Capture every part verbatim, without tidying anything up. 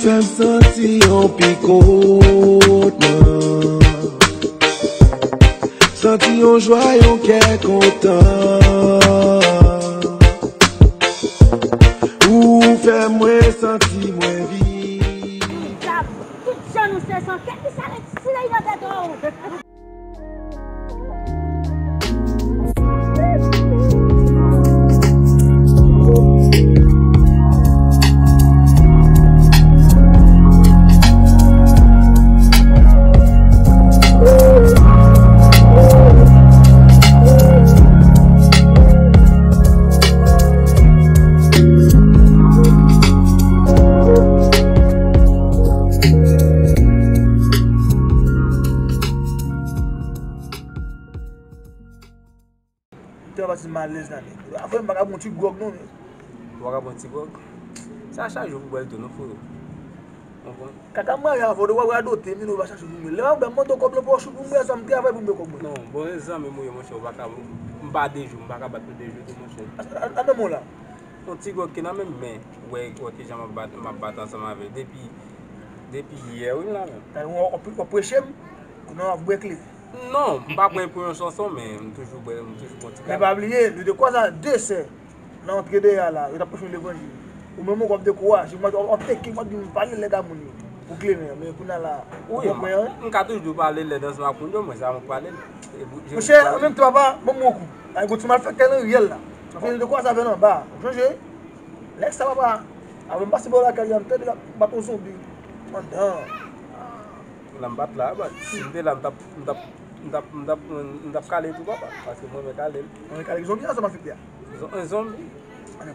Fè m santi yon pikotman, santi yon jwa, yon kè kontan. Ou fè mwen santi mwen viv. Tout jan nou se san kè, ki sa ret siley nan tèt ou. Te pa pase m alèz la, men. Apre, m pa ka pran ti gwòg, non, men. Ou pa ka pran ti gwòg? Sa chak jou pou bwè l tou, non, frero. Konprann? Kaka m marye avè w, w ap radote, men ou pa chache pou mwen. Lè w ap mande w kòb lan pou w achte pou mwen, sa m travay pou mwen kòb mwen. Non, bon, e zanmi m ou ye, monchè, ou pa ka, m pa de jou, m pa ka bat nou de jou tou, monchè. A, a, a, nan men w la. Yon ti gwòg ki nan men m, men, wè, wè kijan m ap bat, m ap bat ansanm avè l. Depi, depi yè, wi, m la menm. Talè w, w, w preche m, kounye a w ap bwè kleren. Non, m pa pran pou yon chanson, men m toujou bwè, m toujou pran ti kafè. Men pa bliye, nou te kwaze a de sè nan antre dèyè a la, yo t ap preche levanjil. Ou menm ou w ap dekouraje m, w ap teke m, w ap di m pale lèd a moun yo pou kleren an, men kounye a la, ou konprann? Wi, m ka toujou pale lèd ansanm ak moun yo, mwen sa mwen pale. Monchè, an menm tan papa, ban m yon kou. Ay, gon ti malfektè nan riyèl la. Anfen, nou te kwaze avè l anba. Ou sonje? Lè sa papa, avan m pase bò lakay li a, m tande l ap bat yon zonbi anndan. Pou la m bat la, bat. Si m te la, m t ap, m t ap, m t ap, m t ap, m t ap kale tou, papa. Paske mwen renmen kale l. Mwen renmen kale zonbi ansanm ak malfektè a. Zon-, zonbi?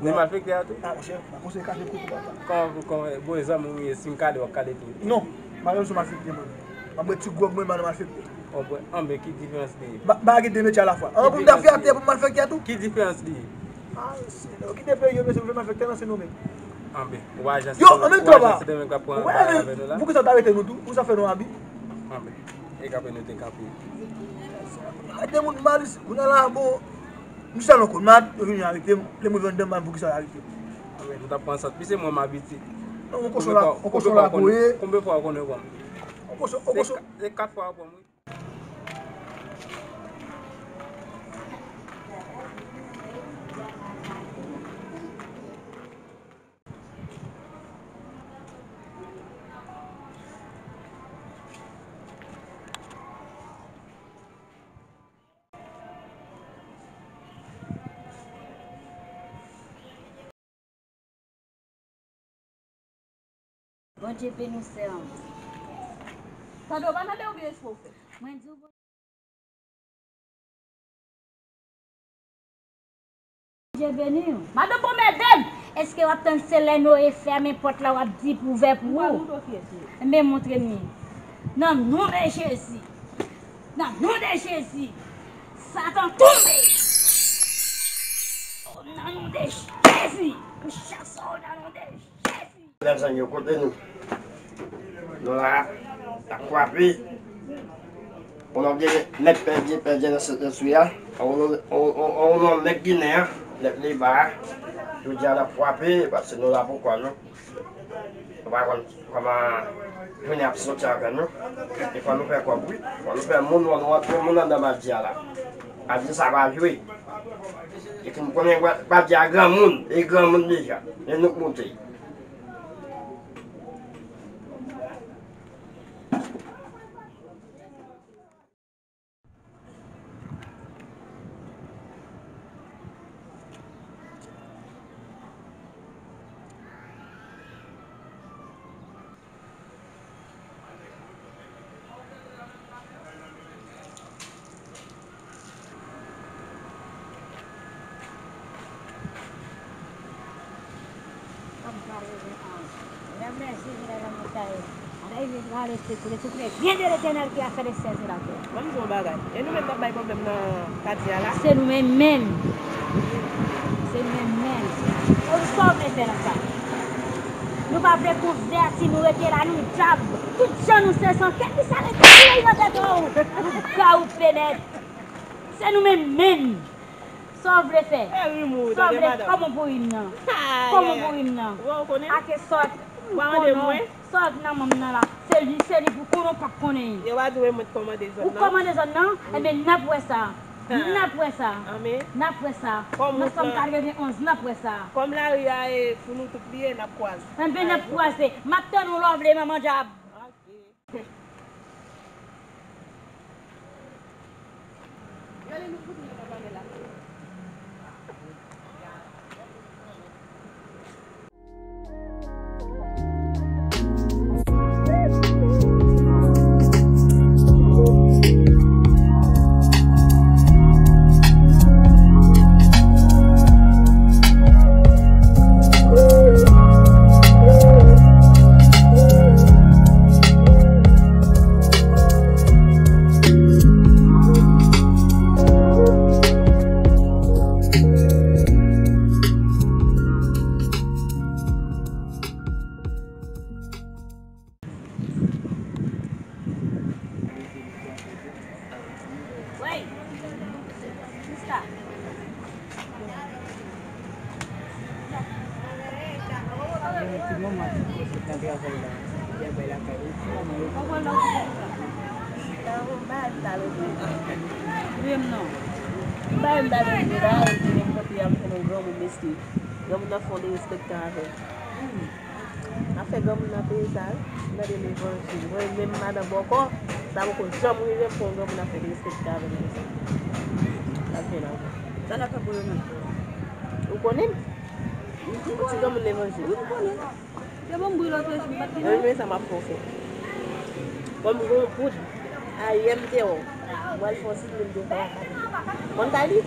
Ni malfektè a tou? A, monchè, m pa konseye kale kou tou, papa. Kòman, kòman, bon, e zanmi w ye, si m kale, w ap kale tou? Non, m pa renmen sou malfektè, mwen. M ap bwè ti gwòg mwen, m pa nan malfektè. Anben, ki diferans li ye? M pa, m pa gen de metye alafwa. An, pou m ta fè atè, pou m malfektè a tou? Ki diferans li ye? Ah, se, kite peyi yo, mesye, pou fè malfektè nan se nou menm. Anben, ou ajan se, ou ajan se de nèg k ap pran bagay avè nou la? Poukisa w ta rete nou tou? Poukisa w fè nou abi? Anben, e kanpe nou te kanpe. Arete moun mal, kounye a la, bon, misye al nan kòd, m a vini arete m, lè mwen vin anndan m, poukisa yo arete m? Anben, nou t ap pran sant, pi se mwen m abitye. Non, yon kochon la, yon kochon la goye. Konbyen fwa ou konnen pran m? Yon kochon, yon kochon. Se ka-, se kat fwa ou pran m, wi. Bondye beni w, sè m. Tande, w pa tande oubyen espre w fè? Mwen di w, Bondye beni w. Madanm, bon mèdèm, èske w ap tann se lè Noye fèmen pòt la w ap di pou ouvè pou ou? Mwen montre w kiyès li ye. Enben, montre m li. Nan non de Jezi. Nan non de Jezi. Satan tonbe. Nan non de Jezi. M chase w nan non de Jezi. Mezanmi yo, kote nou? Nou la, n ap frape. Kòman gen nèg pèdi, pèdi nan sèt nan sou a? On, on, on, on, on nèg ginen an, nèg li ba a. Jodi a n ap frape, paske nou la pou kò nou. Nou pa konn kòman jounen ap soti avè nou. E fò nou fè kòb, wi. Fò nou fè moun, fò nou antre moun anndan badji a la. Badji sa pa jwe. E ki m konnen badji a granmoun, e granmoun deja. E nou k monte. Kòm sa rele an. Lè m lève vin nan montay, ann rive prale sekou, le souple byen de Letènèl ki a fè le syèl e la tè. Ban m di w yon bagay. E nou menm k ap bay pwoblèm nan katye a la? Se nou menm menm. Se nou menm menm. Sa w vle fè nan sa? Nou pa vle konvèti, nou rete la, nou djab. Tout jan nou se san kè, ki sa rete siley nan tèt ou? Nou gawoute nèt. Se nou menm menm. Sa w vle fè? E rim ou, tande madanm. Kòman pou rim nan? Kòman pou rim nan? Ou konnen? Ake sòt. Ou pa mande mwen? Sa k nan men m nan la, se li, se li pou konnen ou p ap konnen. Yo pa di w e mwen k kòmande zòn nan? Ou kòmande zòn nan? Ebyen, n ap wè sa. N ap wè sa. N ap wè sa. Nan sèt katrevenn onz, n ap wè sa. Kòm lari a e pou nou tout li ye, n ap kwaze. Ebyen, n ap kwaze. M ap tann ou lè w vle, manman djab. Ok. Granmoun nan fè yon derespektan avè l. N ap fè granmoun nan peye sa wi. N ap gade levanjil. Mwen menm madan bòkò, sa poko janm rive m fè yon granmoun ap fè derespektan avè m konsa. L ap vin avè. Sa n ap fè pou yo menm? Ou konnen m? Yon ti granmoun levanjil. Wi, m konnen. Te bon m brile w tou, epi m pa t vin. Mwen menm sa m ap fè w fè. Kòm gon poud ayè m te wè w. Mwen al fè yon simen m te fè. Konn kay li?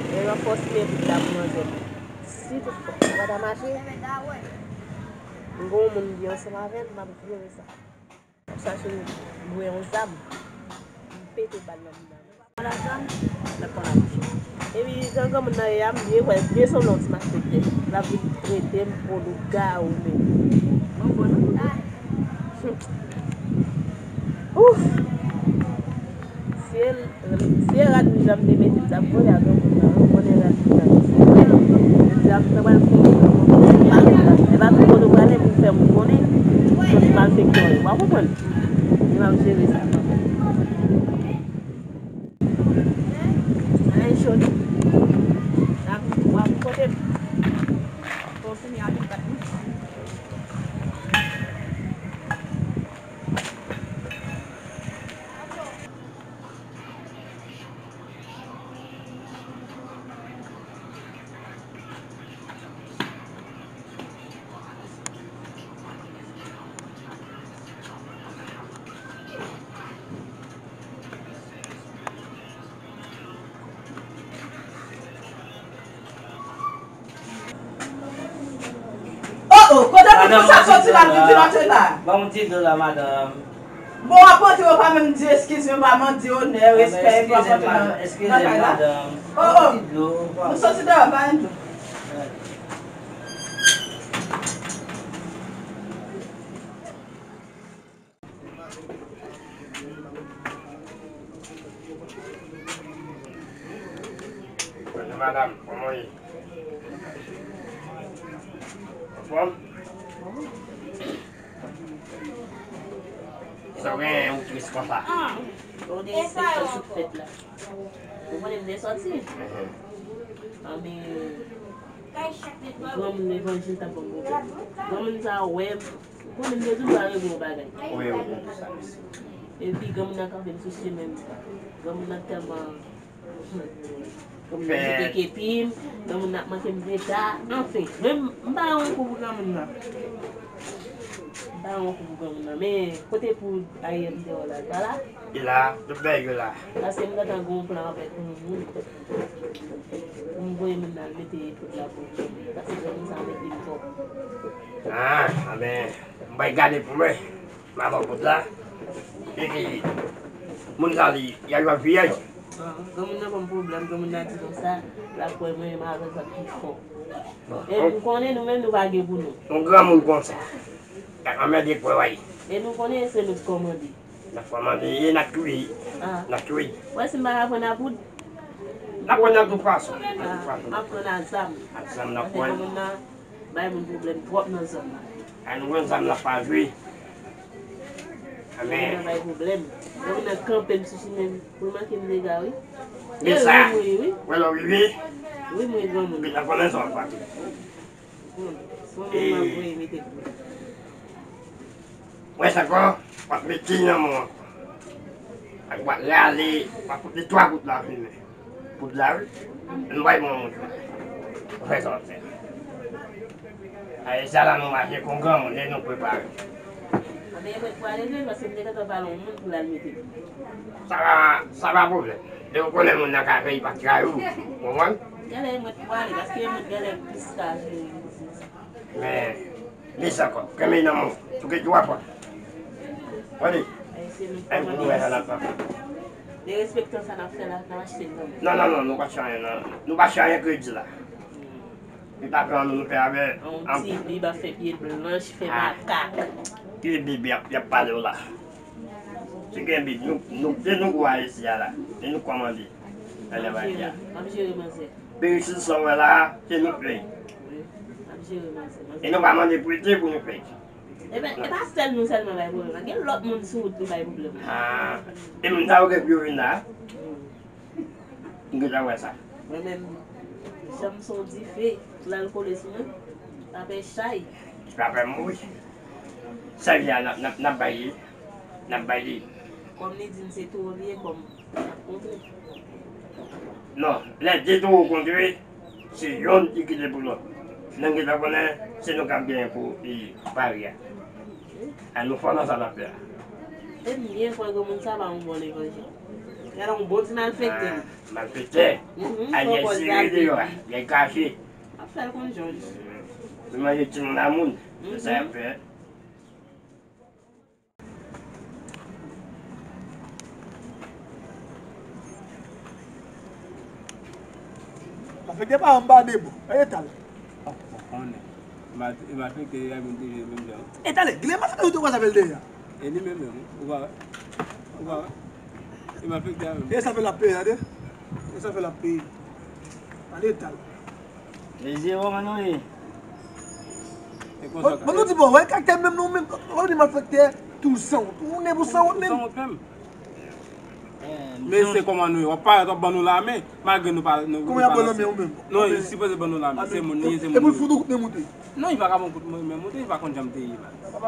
E yon fòs men poud la pou manzè. Si toutfwa sa pa ta mache, m gon moun m gen ansanm avè l, m ap jere sa. M ap chache jwenn yon zam, m pete bal nan moun nan. Pran lajan, l ap pran lajan. Epi jan granmoun nan ye a, m byen wè l byen sanble yon ti malfektè. L ap vin trete m pou lougawou menm. Mwen bon non. Ouf! Si e, si e rad wouj la m te mete, m t ap voye a granmoun nan, wi, konnen rad wouj la. Jodi a, m ta pral fè yon granmoun, e pa, e pa tout kote w prale pou fè moun konnen, sòti malfektè w ye, w a konprann? Li m ap jere sa. Ay, jodi. W ap, w ap kote m. Fò w fini avèk bat mwen. Oh, oh, kote moun konsa soti la, vin di l antre la? Ban m ti dlo la, madanm. Bon, w ap antre, w pa menm di eskize m, w pa mande onè, respè, epi w ap antre nan, nan kay la. Oh, oh, nou soti deyò, pa yon dlo. Bonjou, madanm. Kòman w ye? Anfòm? Sa w genyen, ou tris konsa? Ou de enspektè sou fèt la. Ou konnen m te sòti? Anben, granmoun levanjil t ap ban m pwoblèm. Granmoun sa a wè m. Ou konnen m te toujou arete yon bagay. Wi, wi, m konn sa, mesye. Epi granmoun nan kanpe m sou chemen m. Granmoun nan tèlman, granmoun nan kite kepi m, granmoun nan ap manke m dega, anfen, men m, m pa yon kou pou granmoun nan. M pa yon kou pou granmoun nan, men kote pou Ariel te wè la, pa la? Li la, tout bagay yo la. Paske m gentan gen yon plan avèk yon moun. M voye moun nan al mete poud la pou li. Paske granmoun sa mete m twòp. Ah, anben, m pral gade pou mwen. M a ba w poud la. Epi, moun sa li, y a jwe ak piyaj. Bon, granmoun nan ban m pwoblèm, granmoun nan di konsa, l ap kwè mwen menm avè zòt ki fò. Bon, e nou konnen nou menm nou pa gen pou nou. Yon granmoun konsa, y ap anmède kwè w a ye. E nou konnen se nou k kòmande. N ap kòmande, e n ap touye. Ah. N ap touye. Ou wè si m pa ka pran a poud? N ap pran nan tout fason. Ah, m ap pran a zam. Ak zam n ap pran. Paske granmoun nan bay moun pwoblèm twòp nan zòn nan. Ann wè zam la pa jwe. Amèn. Mwen bay pwoblèm. Lè moun nan kanpe m sou chimen, pou l manke m dega, wi. Men sa. Wi, wi, wi. Wè lò, wi, wi. Wi, mwen granmoun. Wi, la konnen sa w ap fè. Bon, bon, mwen voye mete pou. Wè sa kò, w ap mete nan men w ankò. Ak w ap rale, w ap pote twa kout la fimen. Kout la, wi. Nou bay bon moun. Ou fè sa w ap fè. Aye, sa la nou mache kon granmoun, e nou prepare. Anben, e mwen k prale vre, paske m te gentan pale yon moun pou l al mete. Sa pa, sa pa pwoblèm. Depi w konnen moun nan ka fè, li pa trayi w. Ou konprann? Genlè e mwen k prale, paske e mwen genlè plis ka jere biznis. Men, li sa kò, kenbe nan men w. Souke twa fwa. Tande. Ay, se nou k pa mande mèsi. Derespektan sa n ap fè la, n ap achte l kanmenm. Non, non, non, nou pa fè anyen, non. Nou pa fè anyen kredi la. Hmm. Li pa pran nou, nou fè avè. Yon ti bib ap fè pye blanch, fè makak. Ki bib y ap, y ap pale w la? Si gen bib, nou, nou, se nou gwo a isi a la. Se nou kòmande. Nan lè bagay a. M ap jere, m ap jere manzè. Peristil sa w wè la a, se nou k fè l. Wi, m ap jere manzè, manzè. E nou pa mande prete pou nou fè l. Eben, e pa sèl nou sèlman bay pwoblèm la. Gen lòt moun sou wout li bay pwoblèm la. Ah, e moun sa yo gen pou yo vin la a? Hmm. M gentan wè sa. Mwen menm, janm se yon dife, l al kole sou mwen, pa pè chay. Pa pè mouri. Sèvi a n ap, n ap, n ap bay li. N ap bay li. Kòm li di m se towo li ye, kòm n ap kontre. Non, lè de towo kontre, se yonn ki kite pou lòt. Nan gentan konnen, se nou k ap genyen pou, e, pari a. A nou fò nan sa n ap fè a. E m byen kwè granmoun sa pa yon bon levanjil. Gade yon bon ti malfektè. Ah, malfektè. Mhm, a, fò yè kòz sere la deyò a, yè kache. Ap fè l konn jòj. Li manje timoun a moun. Se sa y ap fè. Malfektè pa anba de bò. Gade eta l. Ou konnen. Mal-, malfektè a vin toujou menm jan. Eta l, gile malfektè ou te kwaze avè l dèyè a. E li menm menm, ou pa wè? Ou pa wè? E malfektè a menm. E sa fè l ap peye, tande. E sa fè l ap peye. Gade eta l. Mezye, kòman nou ye? Bon, nou di bon, wè karaktè menm nou menm, wè nou di malfektè, tou sanwont. Ou nèg ou sanwont menm. Sanwont menm. Men se kòman nou ye. W ap parèt, w ap ban nou lame, malgre nou pa, nou, nou pa nan men. Non, li sipoze ban nou lame. Se moun li ye, se moun li ye. E pou l fout ou kout men moute. Non, li pa ka ban kout men moute, li pa konn jan m te ye la. Ou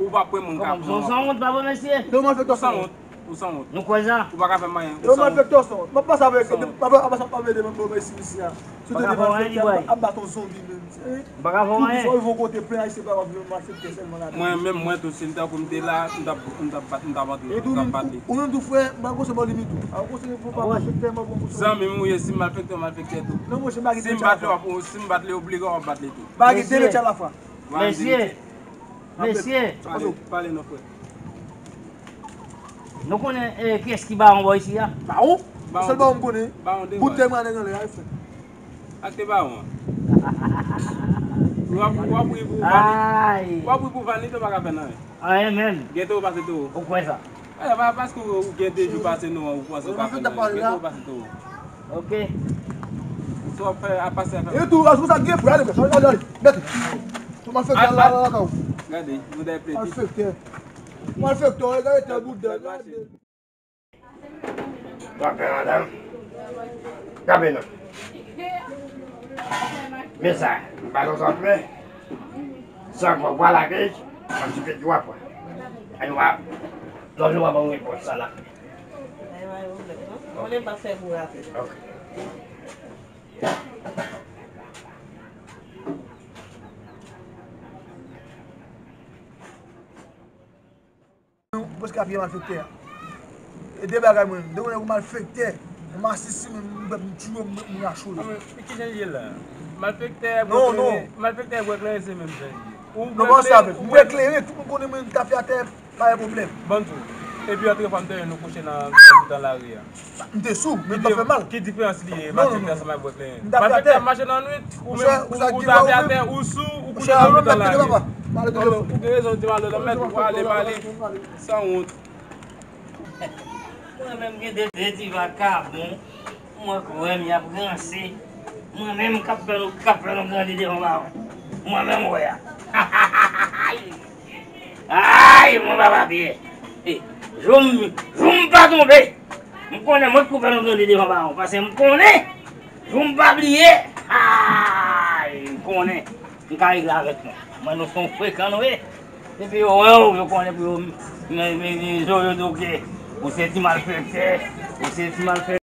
pa kwè mwen ka pran. Kòman, son, son wont pa vre, mesye? Ou sanwont. Ou sanwont. Nou kwè sa? Ou pa ka fè m anyen. Ou sanwont. M ap pase avèk, m ap pase avèk de mwen isi, isi a. Sou de malfektè ap bat yon zonbi menm. Ou pa ka fè m anyen. Ou yon kote plen ayisyen pa wap jwenn malfektè sèlman la. Mwen menm, mwen tou, si m tankou m te la, m t ap, m t ap bat, m t ap antre, m t ap bat li. Ou menm tou, frè, m pa konse bò limit ou. A konse pou pa malfektè, m ap bon pou zanmi m ou ye, si m malfektè, ou malfektè tou. Non, monchè, m pa gen de tchat. Si m bat li, w ap, si m bat li, oblike w ap bat li tou. M pa gen de tchat la, frè. Mesye, mesye. Pale, pale non, frè. Nou konnen, eh, kiyès ki bawon bò isi a? Bawon? Sèl bawon m konnen. Bawon de Boutèy mwen anlè anlè a, frè. Ak te bawon an. W ap, w ap ri pou vanite. W ap ri pou vanite, w pa ka fè n anyen. Anyen menm. Gen towo pase towo. Ou kwè sa? Eh, pa paske ou, ou gen de jou pase nou an, ou panse ou pa fè n anyen. Gen towo pase towo. Ok. Sa w ap fè, ap pase a fè. E tou, a sou sa gen frè, ale, ale, ale, ale. Mèt. Tou malfektè la, la, la, la, la. Gade, nou dèyè pledi. Malfektè. Malfektè, gade tè bout dèyè, gade. Kanpe, madanm. Kanpe non. Men sa, m pa nan zòt men. Sa fò pwa lage, m ap sipe twa fwa. Ann wè, lòt jou w a ban m repons sa la. Ay, pa gen pwoblèm non. Konnen m pa fè pou rape. Ok. Ou prèske ap ye malfektè a. E de bagay mwen, de konnen ou malfektè, ou masisi mwen, m bèt m tiye w, m rache w. Ah, men, men kijan l ye la? Malfektè, non, non. Malfektè, bwè kleren se menm jan l ye. Ou bwè kleren, ou bwè kleren, tout moun konnen mwen, m tape atè, pa gen pwoblèm. Ban m di w. Epi antre fwa m te wè nou kouche nan, nan mitan lari a. M te sou, men m pa fè mal. Ki diferans li ye, malfektè ansanm ak bwè kleren? Malfektè ap mache nan nwit, ou menm, ou, ou tape atè, ou sou, ou kouche nan mitan lari. Ou gen rezon, ou di m ale, m ale. Sanwont. Mwen menm gen de, de ti vakabon, mwen kwè m y ap ranse. Mwen menm k ap fè nou, k ap fè nou grandi devan bawon. Mwen menm wè a. Ay, mwen pa papye. E, jou m, jou m pa tonbe, m konnen mwen k pou fè nou tonbe devan bawon. Paske m konnen, jou m pa bliye. Ay, m konnen. M ka regle avèk nou. Mwen, nou se yon frekan nou ye. Depi yo wè w, yo konnen pou yo m, m, m, m, yo, yo di w ke ou se ti malfektè, ou se ti malfektè.